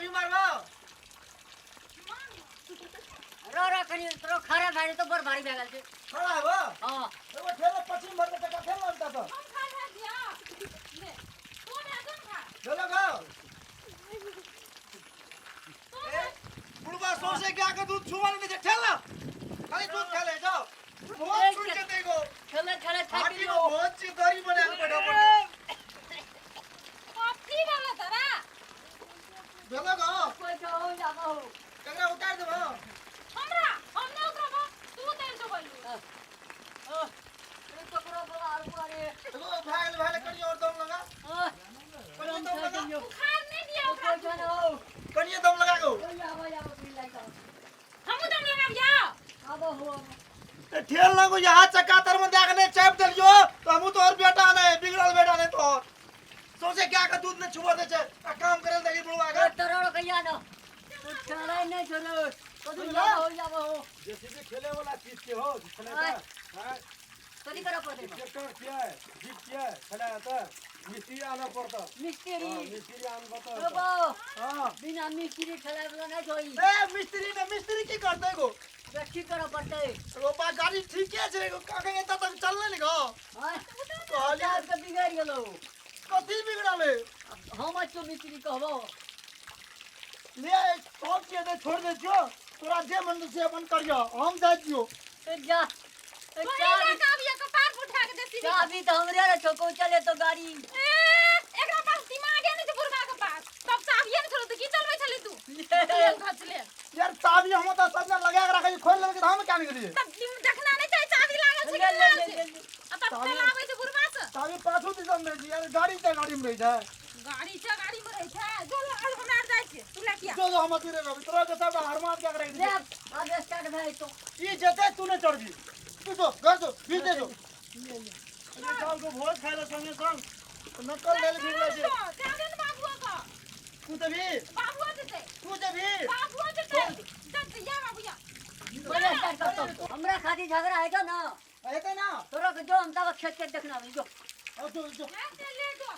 भी मारबो। रो रो कनी तोरो खड़ा भए जेतौ, बड़ भारी भए गेल छै। खड़ा हेबो? हँ। एगो ठेला पश्चिम भर के चक्का ठेल लगता तो। हम खा खा दिया ले तू ने दम खा। चलो गाओ। तू ए बुढ़वा सौंसे गाय के दूध छुआ नहीं दे, ठेल ना। खाली दूध खा ले जाओ। बहुत छूट जेतै गो। खेले खेले थाकि हाटी गेलियौ। में बहुत चीज दरी बना के बैठा पड़तै। कथी वाला तोरा? भेलो गो। कोइ जाओ जाबो। केकरा उतार देबो? हमरा हम न उतरबो, तू उतार दो बोलू। ककरो बोला आर बुआ रे। एगो भए गेल, भए गेल, कनि और दम लगा। कनिये दम लगा। उखाड़ नहीं दिया ओकरा। कोइ जान हो। कनिये दम लगा गो। कोइ आबो आबो सुन लाइक आओ। हमहूँ दम लगाबिया। आबो हो। ए ठेल ना गो, यहाँ चक्का तर में देख नहीं चाप देलियो तो हमहू तोहर बेटा नहीं, बिगड़ल बेटा नहीं तोहर। सोचे क्या के दूध ने छुआ दे छे आ काम करे देखी बुढ़वा के। तोरो कहिया न तू चलै नहीं छोड़ो तो तू जाबो हो जाबो हो। जेसीबी खेले वाला चीज के हो खेले का हां। कथी करऽ पड़तै? ट्रैक्टर के है, जीप के है, खेला आता मिस्त्री आना पड़ता। मिस्त्री? हाँ, मिस्त्री आना पड़ता। रोबो। हां। बिना मिस्त्री खेलाय वाला नहीं छोई। ए मिस्त्री ने मिस्त्री की करतै गो? ठीक करऽ पड़तै। एगो बा गाड़ी ठीके छै एगो का कहे एतऽ तक चललै ने गो। हां। कहलियै। के बिगड़ गेलौ। कथी बिगड़ल है? हम अच्छो मिस्त्री कहबो। ले सब चीज दे छोड़ दे छियो, तोरा जे मन से अपन करियो, हम जाइ छियो। ए जा। ए तू चाबी ले काबिया कपार पर उठा के देसी। चाबी तो हमरे रे छको, चले तो गाड़ी। ए एकरा पास दिमागे नहीं छै बुढ़वा के पास, तब चाबिए नहीं छलो त की चलबै छली तू? खचले। यार चाबी हम त सब ने लगा के राखै छी, खोल लेलकै त हम क्या निकलिए? तब देखना नहीं चाहे चाबी लागल छै ले, कि ले, नहि ले, छै। ले, ले। आ तब चलाबै छै बुढ़वा से। चाबी पाछू दिसन में रहै छै यार, गाड़ी त गाड़ी में रहै छै। गाड़ी छै गाड़ी में रहै छै। जो हमरा आर जाइ छियै, तू ले के आ। जो जो हम अथी रहबै, तोरा के सब हरमात के राखि ले दे। अब स्टार्ट भए जेतौ। ई जेतै तू नहि चढ़बी। तू जो घर जो, बीच दे जो। ले ले। अरे साल को भोज खाइ ले संगे संग नकल देले फिर ले छै। जाबे ने बाबुआ के। तू जेबी? बाबुआ जेतै। तू जेबी? बाबुआ जेतै। जब या बाबुआ। पहिले स्टार्ट करतौ। हमरा खातिर झगड़ा हेतौ न। हेतै ना। तोरा के जो हम तब खेत के देखना जो। जो जो। ले ले जो।